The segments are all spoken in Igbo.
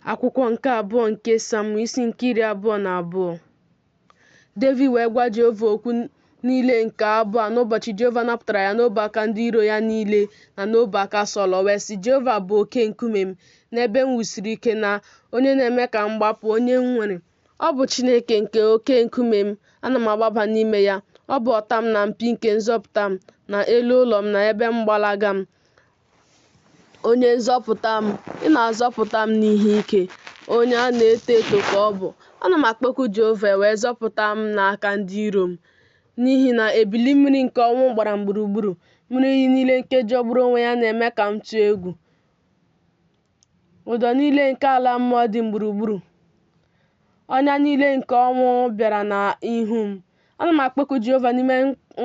Akwụkwọ nke abụọ nke Samuel isi nke 22. Devid wee gwa Jehova okwu niile nke abụ a n'ụbọchị Jehova napụtara ya n'ọbụ aka ndị iro ya niile na n'ọbụ aka Sọl. O wee sị, Jehova bụ oke nkume m na ebe m wusiri ike na onye na-eme ka m gbapụ, onye m nwere. Ọ bụ Chineke nke oke nkume m, ana m agbaba n'ime ya. Ọ bụ ọta m na mpi nke nzọpụta m, na elu ụlọ m na ebe mgbalaga m. Onye nzọpụta m, ị na-azọpụta m n'ihe ike, onye a na-eto eto ka ọ bụ. Ana m akpọku Jehova, e wee zọpụta m n'aka ndị iro m. N'ihi na ebili mmiri nke ọnwụ gbara m gburugburu, mmiri iyi niile nke jọgburu onwe ya na-eme ka m tụọ egwu. Ụdọ niile nke ala mmụọ dị m gburugburu. Ọnya niile nke ọnwụ bịara n'ihu m. Ana m akpọku Jehova n'ime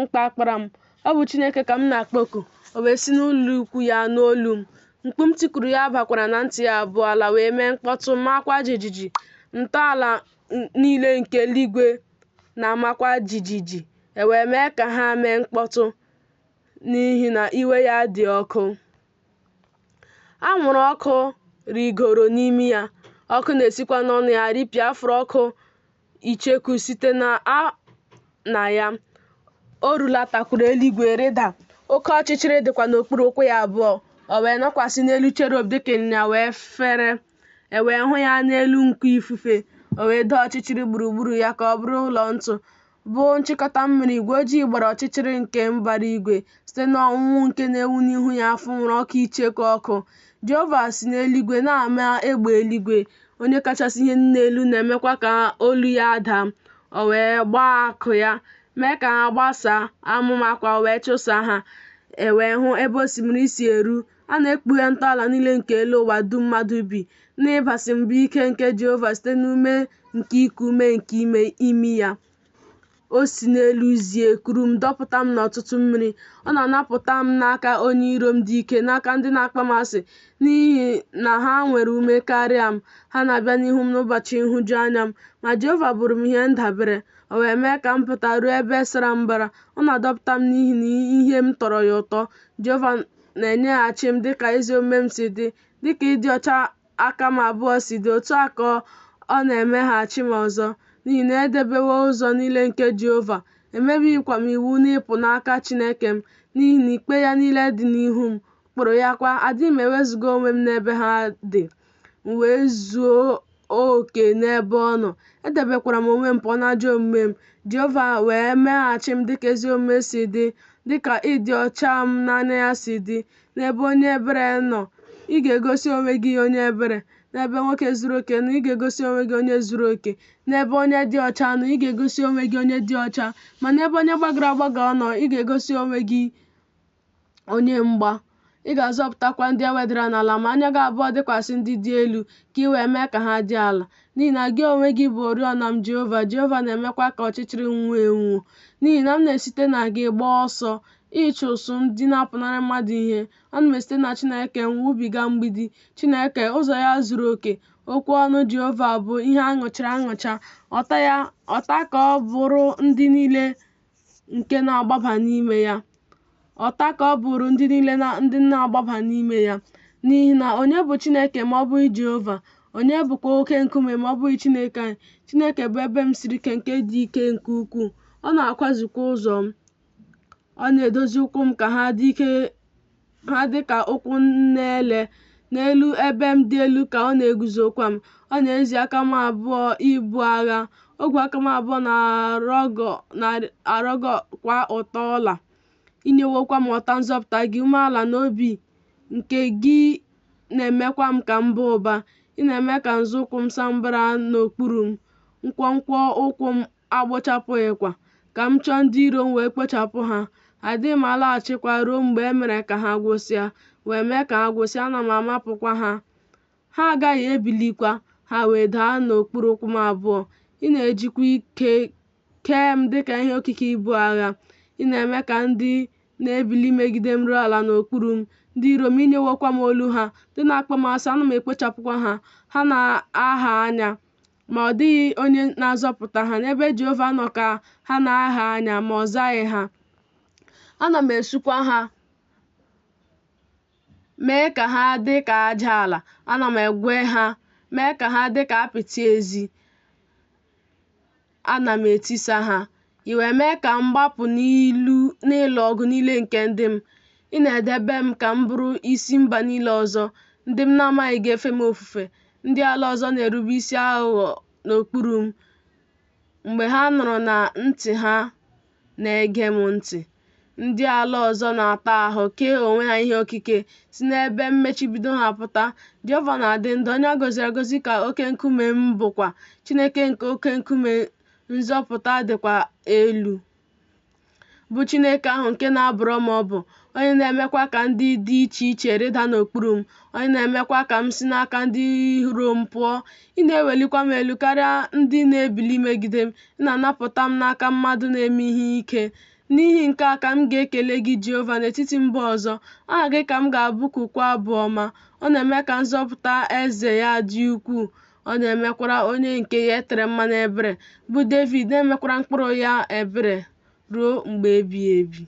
mkpa kpara m. Ọ bụ Chineke ka m na-akpọku, o wee si n'ụlọ ukwu ya nụ olu m. Mkpu m tikuru ya bakwara na ntị ya abụọ, ala wee mee mkpọtụ, maakwa jijiji. Ntọala niile nke eluigwe na-amakwa jijiji, e wee mee ka ha mee mkpọtụ n'ihi na iwe ya dị ọkụ. Anwụrụ ọkụ rịgoro n'imi ya, ọkụ na-esikwa n'ọnụ ya ripịa afụrụ ọkụ icheku site na ya. O rulatakwuru eluigwe rịda, oke ọchịchịrị dịkwa n'okpuru ụkwụ ya abụọ. O wee nọkwasị n'elu cherub dịka ịnyịnya wee fere, e wee hụ ya n'elu nku ifufe. O wee doo ọchịchịrị gburugburu ya ka ọ bụrụ ụlọ ntu, bụ nchịkọta mmiri, igwe ojii gbara ọchịchịrị nke mbara igwe, site n'onwunwu nke na-enwu n'ihu ya fụnwuru ọkụ icheku ọkụ. Jehova si n'eluigwe na-ama egbe eluigwe, Onye kachasị ihe niile elu na-emekwa ka olu ya daa. O wee gbaa akụ ya, mee ka ha gbasaa, amụma kwa wee chụsaa ha. E wee hụ ebe osimiri si eru. A na-ekpughe ntọala niile nke elu ụwa dum mmadụ bi, n'ịbasi mba ike nke Jehova site n'ume nke iku ume nke imi ya. O si n'elu zie, kuru m, dọpụta m n'ọtụtụ mmiri. Ọ na-anapụta m n'aka onye iro m dị ike, n'aka ndị na-akpọ m asị, n'ihi na ha nwere ume karịa m. Ha na-abịa n'ihu m n'ụbọchị nhụjuanya m. Ma Jehova bụrụ m ihe ndabere, o wee mee ka m pụta ruo ebe sara mbara. Ọ na-adọpụta m n'ihi na ihe m tọrọ ya ụtọ. Jehova na-enyeghachi m dịka ezi omume m si dị, dịka ịdị ọcha aka m abụọ si dị, otu a ka ọ na-emeghachi m ọzọ. N'ihi na edebewo ụzọ niile nke Jehova, emebighịkwa m iwu n'ịpụ n'aka Chineke m, n'ihi na ikpe ya niile dị n'ihu m, ụkpụrụ ya kwa, adịghị m ewezuga onwe m n'ebe ha dị. M wee zuo oke n'ebe ọ nọ, edebekwara m onwe m pụọ n'ajọ omume m. Jehova wee meghachi m dịka ezi omume si dị, dịka ịdị ọcha m n'anya ya si dị. N'ebe onye ebere nọ, ị ga-egosi onwe gị onye ebere. N'ebe nwoke zuru oke nọ, ị ga-egosi onwe gị onye zuru oke. N'ebe onye dị ọcha nọ, ị ga-egosi onwe gị onye dị ọcha. Ma n'ebe onye gbagọrọ agbagọ nọ, ị ga-egosi onwe gị onye mgba. Ị ga-azọpụtakwa ndị e wedara n'ala, ma anya gị abụọ dịkwasị ndị dị elu, ka i wee mee ka ha dị ala. N'ihi na gị onwe gị bụ oriọna m, Jehova, Jehova na-emekwa ka ọchịchịrị nwuo enwuo. N'ihi na m na-esite na gị gbaa ọsọ ịchụ ụsụụ ndị na-apụnara mmadụ ihe. Ana m esite na Chineke m wubiga mgbidi. Chineke, ụzọ ya zuru oke. Okwu ọnụ Jehova bụ ihe a nụchara anụcha. Ọta ya, ọta ka ọ bụrụ ndị niile nke na-agbaba n'ime ya. Ọta ka ọ bụrụ ndị niile ndị na-agbaba n'ime ya. N'ihi na onye bụ Chineke ma ọ bụghị Jehova? Onye bụkwa oke nkume ma ọ bụghị Chineke anyị? Chineke bụ ebe m siri ike nke dị ike nke ukwuu. Ọ na-akwazikwa ụzọ m. Ọ na-edozi ụkwụ m ka ha dị ike ha dị ka ụkwụ nne ele. N'elu ebe m dị elu ka ọ na-eguzokwa m. Ọ na-ezi aka m abụọ ibu agha. Ogwe aka m abụọ na-arọgọkwa ụtọ ọla. I nyewokwa m ọta nzọpụta gị, umeala n'obi nke gị na-emekwa m ka m baa ụba. Ị na-eme ka nzọụkwụ m saa mbara n'okpuru m, nkwonkwo ụkwụ m agbụchapụghịkwa. Ka m chọọ ndị iro m wee kpochapụ ha. Adịghị m alaghachikwa ruo mgbe e mere ka ha gwụsịa, wee mee ka ha gwụsịa, ana m amapụkwa ha. Ha agaghị ebilikwa, ha wee daa n'okpuru ụkwụ m abụọ. Ị na-ejikwa ike kee m dịka ihe okike ibu agha. Ị na-eme ka ndị na-ebili megide m ruo ala n'okpuru m. Ndị iro m, i nyewokwa m olu ha. Ndị na-akpọ m asị, ana m ekpochapụkwa ha. Ha na-aha anya, ma ọ dịghị onye na-azọpụta ha. N'ebe Jehova nọ ka ha na-aha anya, ma ọ zaghị ha. Ana m esukwa ha, mee ka ha dị ka aja ala. Ana m egwe ha, mee ka ha dị ka apịtị ezi. Ana m etisa ha. I wee mee ka m gbapụ n'ịlụ ọgụ niile nke ndị m. Ị na-edebe m ka m bụrụ isi mba niile ọzọ. Ndị m na-amaghị ga-efe m ofufe. Ndị ala ọzọ na-erube isi aghụghọ n'okpuru m. Mgbe ha nụrụ na ntị ha na-ege m ntị. Ndị ala ọzọ na-ata ahụ, kee onwe ha ihe okike, si n'ebe mmechibido ha pụta. Jehova na-adị ndụ, onye a gọziri agọzi ka oke nkume m bụkwa, Chineke nke oke nkume nzọpụta dịkwa elu, bụ Chineke ahụ nke na-abọrọ m ọbọ, onye na-emekwa ka ndị dị iche iche rịda n'okpuru m, onye na-emekwa ka m si n'aka ndị iro m pụọ. Ị na-ewelikwa m elu karịa ndị na-ebili megide m, ị na-anapụta m n'aka mmadụ na-eme ihe ike. N'ihi nke a ka m ga-ekele gị, Jehova, n'etiti mba ọzọ, aha gị ka m ga-abụkukwa abụ ọma. Ọ na-eme ka nzọpụta eze ya dị ukwuu, ọ na-emekwara onye nke ya e tere mmanụ ebere, bụ Devid, na-emekwara mkpụrụ ya ebere ruo mgbe ebighị ebi.